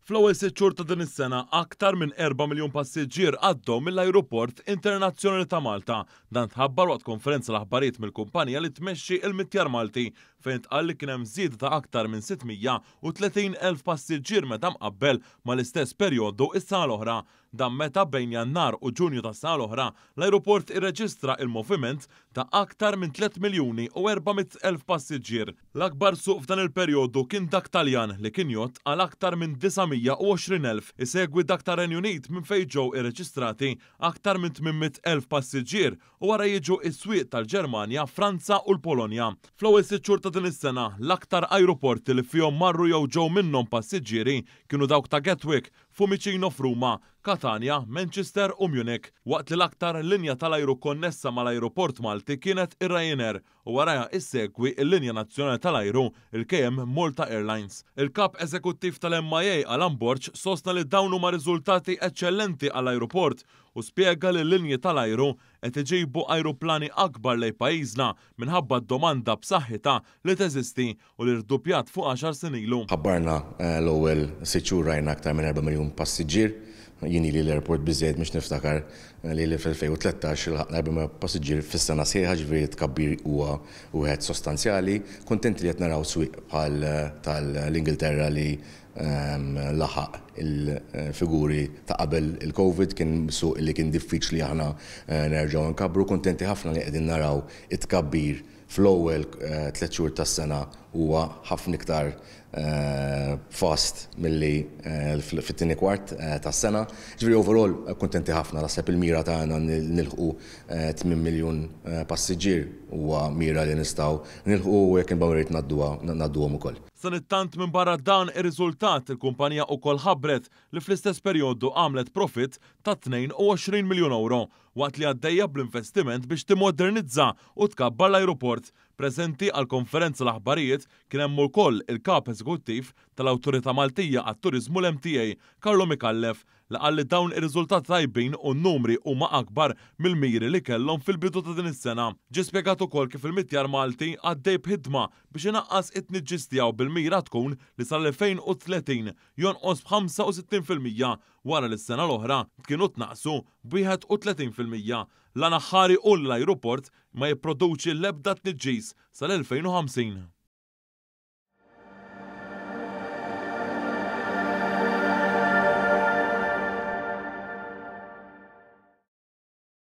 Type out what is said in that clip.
Fl-ewwel sitt xhur ta' din is-sena, aktar minn 4 miljun passiġġier għaddew mill-Ajruport Internazzjonali ta' Malta. Dan tħabbar waqt konferenza l-aħbarijiet mill-kumpanija li tmexxi l-Mitjar Malti, fejn ntqal li kien hemm żieda ta' aktar minn 630 elf passiġġier meta mqabbel mal-istess perjodu s-sena l-oħra. Dan meta bejn Jannar u Ġunju tas-sena l-oħra, l-ajruport irreġistra il-moviment ta' aktar minn 3 miljuni u 400 elf passiġġier. L-akbar suq f'dan il-perjodu kien dak Taljan li kien jgħodd għal aktar minn 920 elf, isegwi dak tar-Renju Unit minn fejn ġew irreġistrati aktar minn 800 elf passiġġier u wara jiġu s-swieq tal-Ġermanja, Franza u l-Polonja. Fl-ewwel sitt xhur ta' din is-sena, l-aktar ajruporti li fihom marru jew ġew minnhom passiġġieri kienu dawk ta' Gatwick, Fiumicino f'Ruma, Catania, Manchester u Munich, waqt li l-aktar linja tal-ajru konnessa mal-ajruport Malti kienet ir-Ryanair u warajha issegwi l-linja nazzjonali tal-ajru, il-KM Malta Airlines. Il-Kap Eżekuttiv tal-MIA Alan Borg sostna li dawn huma riżultati eċċellenti għall-ajruport u spjega li l-linji tal-ajru qed iġibu ajruplani akbar lejn pajjiżna minħabba d-domanda b'saħħitha li teżisti u li rduppjat fuq għaxar snin ilu. Ħabbarna l-ewwel sitt xhur rajna aktar minn 4 miljun passiġġier. Jien ili l-airport biżżejjed biex niftakar li fl-2013 ilħaqna 4 miljun passiġġier fis-sena sħiħa, ġifieri t-tkabbir huwa wieħed sostanzjali. Kuntenti li qed naraw swieq bħal tal-Ingilterra li laħaq il-figuri ta' qabel il-Covid, kien suq li kien diffiċli aħna nerġgħu nkabbru. Kuntenti ħafna li qegħdin naraw it-tkabbir fl-ewwel tliet xhur tas-sena huwa ħafna iktar fast milli fit-tieni kwart tas-sena. Ġifieri overall kuntenti ħafna, naħseb il-mira tagħna nilħqu 8 miljun passiġġier huwa mira li nistgħu nilħqu u jekk inbgħu rrid ngħadduha ngħadduhom ukoll. Sadanittant minbarra dan ir-riżultat, il-kumpanija ukoll ħabbret li fl-istess perjodu għamlet profitt ta' 22 miljun ewro waqt li għaddejja bl-investiment biex timmodernizza u tkabbar l-ajruport. Preżenti għall-konferenza l-aħbarijiet kien hemm ukoll il-Kap Eżekuttiv tal-Awtorità Maltija għat-Turiżmu l-MTA, Carlo Micallef, li qal li dawn ir-riżultati tajbin u n-numri huma akbar mill-miri li kellhom fil-bidu ta' din is-sena. Ġie spjegat ukoll kif il-mitjar Malti għaddej b'ħidma biex inaqqas it-tniġġis tiegħu bil-mira tkun li sal-2030 jonqos b'65% wara li s-sena l-oħra kienu tnaqqsu b'31%. L-għan aħħari hu li l-ajruport ma jipproduċi l-ebda tniġġis sal-2050.